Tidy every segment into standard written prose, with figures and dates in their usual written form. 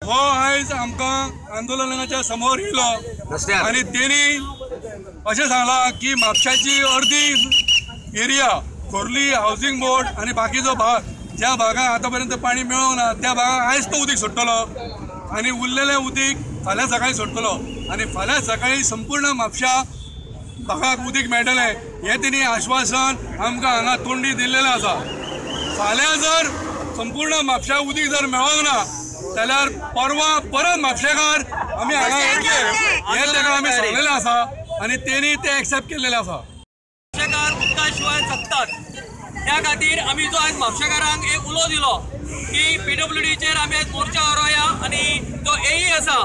हो आयज आमकां आंदोलनाच्या समोर येयलो आनी तेणी अशें सांगलां की म्हापशाची अर्दी एरिया खोर्ली हावजींग बोर्ड आनी बाकीचो भाग ज्या भागाक आतां पर्यंत पाणी मेळोंक ना त्या भागाक आयज तो उदीक सोडटलो आनी उरलेलें उदीक फाल्यां सकाळीं सोडटलो आनी फाल्यां सकाळीं संपूर्ण म्हापशा भागाक उदीक मेळटलें हें तेणी आश्वासन आमकां हांगा तोंडी दिल्लेलें आसा। फाल्यां जर संपूर्ण म्हापशा उदीक जर मेळोंक ना जाल्यार परवा परत म्हापशेकार आमी हांगा येतले हें ताका आमी सांगलेलें आसा आनी तेणी तें एक्सेप्ट केल्लेलें आसा। म्हापशेकार उदका शिवाय जगतात त्या खातीर आमी जो आयज म्हापशेकारांक एक उलो दिलो की पीडब्ल्यूडीचेर आमी आयज मोर्चा व्हरोया आनी जो एई आसा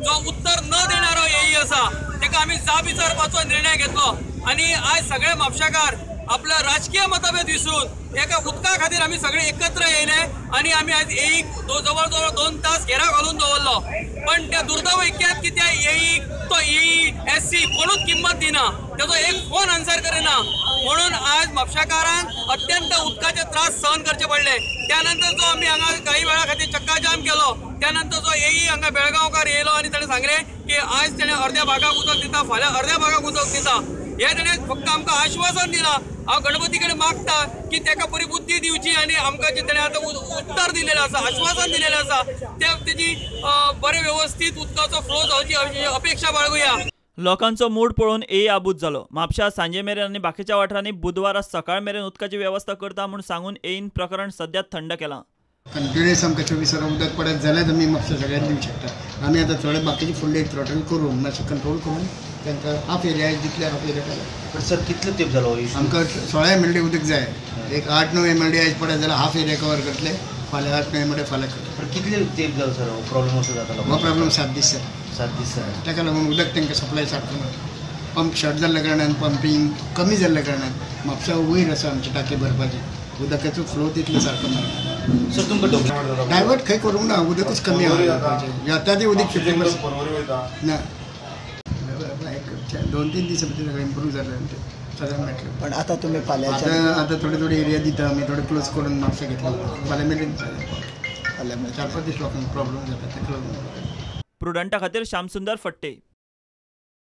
जो उत्तर न देणारो एई आसा ताका आमी जाप विचारपाचो निर्णय घेतलो आनी आयज सगळे म्हापशेकार आपल्या राजकीय मतभेद विसरून एका उदका खातीर आमी सगळे एकत्र येयले आनी आमी आयज एईक जवळ जवळ 2 तास घेराव घालून दवरलो। पण त्या दुर्दैव इतक्यात की त्या एईक तो एई एस सी कोणूच किंमत दिना, तेजो एक फोन आन्सर करिना, म्हणून आज म्हापशेकारांक अत्यंत उदकाचे त्रास सहन करचे पडले। त्यानंतर जो आमी हांगा काही वेळा खातीर चक्का जाम केलो त्यानंतर जो एई हांगा बेळगांवकार येयलो आनी ताणें सांगलें की आयज तेणें अर्द्या भागाक उदक दिता, फाल्यां अर्द्या भागाक उदक दिता, हें तेणें फक्त आमकां आश्वासन दिलां। हांव गणपती कडेन मागता की ताका बरी बुद्धी दिवची आनी आमकां जें तेणें आतां उत्तर दिलेलें आसा, आश्वासन दिलेलें आसा ते तेजी बरे वेवस्थीत उदकाचो फ्लो जावची अपेक्षा बाळगुया। लोकांचो मूड पळोवन एई आबूज जालो। म्हापशा सांजे मेरेन आनी बाकीच्या वाठारांनी बुधवारा सकाळ मेरेन उदकाची वेवस्था करता म्हूण सांगून एईन प्रकरण सद्या थंड केलां। कंटिन्युअस आमकां 24 वरां उदक पडत जाल्यार आमी म्हापशा सगळ्यांक दिवंक शकता। आमी आतां थोडे बाकीचे फुडले थ्रॉटल करून मातशें कंट्रोल करून तांकां हाफ एरिया जितले हाफ एरिया केला। पण सर कितले तेप जालो? आमकां 16 MLD उदक जाय, एक 8-9 MLD आयज पडत जाल्यार हाफ एरिया कवर करतले, फाल्यां 8-9 MLD फाल्यां करतले। पण कितले तेप जालो सर हो प्रॉब्लेम असो जाता? हो प्रॉब्लेम 7 दीस जाले। 7 दीस जाले। ताका लागून उदक तांकां सप्लाय सारको ना, पंप शॉर्ट जाल्ल्या कारणान, पंपींग कमी जाल्ल्या कारणान म्हापशा वयर आसा आमची टाकी भरपाची, उदकाचो फ्लो तितलो सारको मेळना। सर तुमकां डायवर्ट खंय करूंक ना, उदकूच कमी आसा, येता तें उदीक 50% ना। 2-3 दिसां भितर सगळें इम्प्रूव जालें आमचें, सगळें मेळटलें। पण आतां तुमी फाल्यां आतां थोडे थोडे एरिया दिता आमी, थोडे क्लोज करून म्हापशा घेतले, फाल्यां मेरेन जालें, फाल्यां 4-5 दीस लोकांक प्रॉब्लम जाता ताका लागून। प्रुडंटा खातीर श्यामसुंदर फट्टे।